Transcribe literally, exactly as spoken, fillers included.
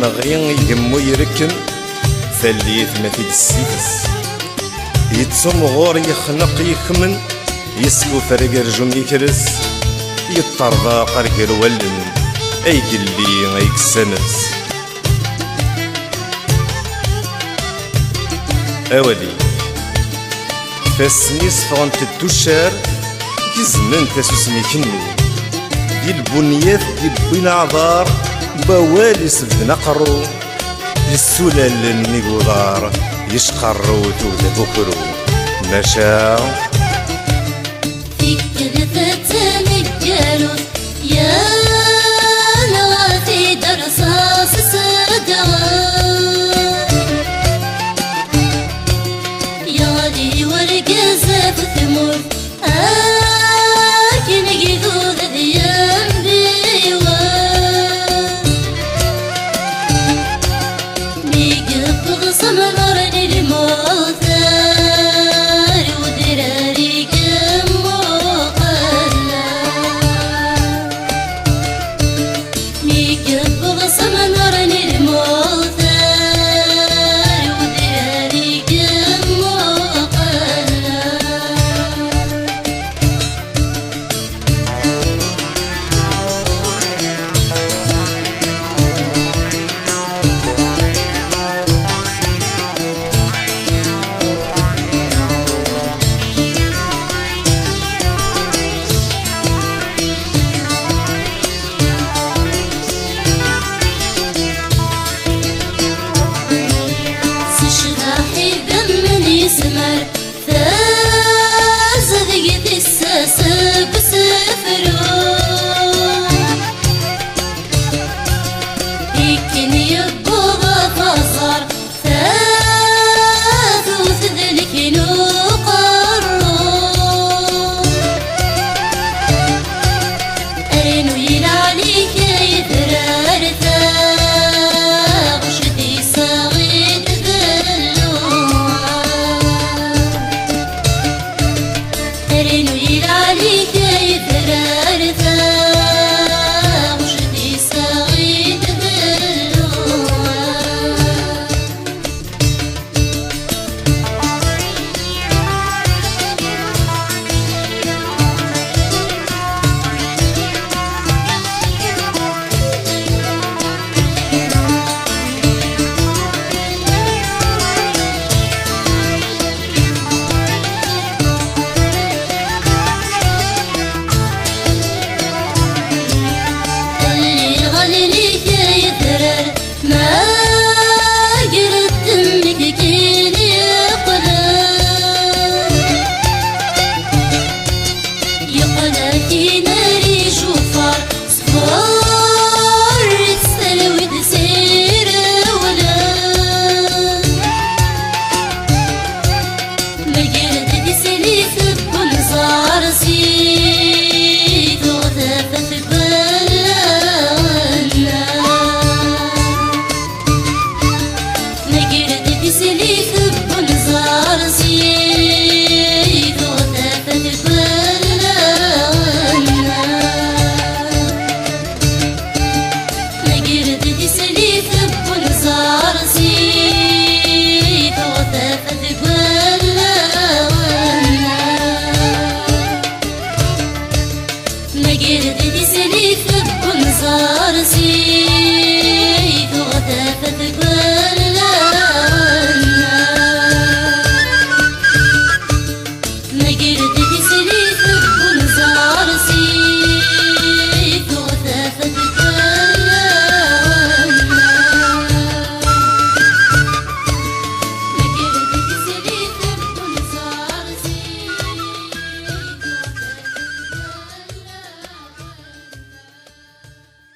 Neɣ i igemmu irekken, tallit ma t-id-ssifes. Yettumɣur yexneq yekmen, yeskufar agerjum yekres, yeṭṭerḍeq ar gar wallen, ay yelli ay yessames. Awal-ik. Ifassen-is ffɣent-d tuccar, gezmen tasusmi kennu. Di lbunyat d-iwwin aɛbar, n wawal isebden aqerru, yessulalen nnig uḍar, yecqerru tuget abukru. Maca tikkelt taneggarut, yan ɣef iderṣas sedɣen. Yeɣli urgaz ɣef tmurt, akken igdud d yembiwen. Mi yewweḍ s amnar n lmut, ar udrar i yemmuqel. Mi yewweḍ s amnar n lmut, ar udrar i yemmuqel. S ccḍeḥ idammen yesmer.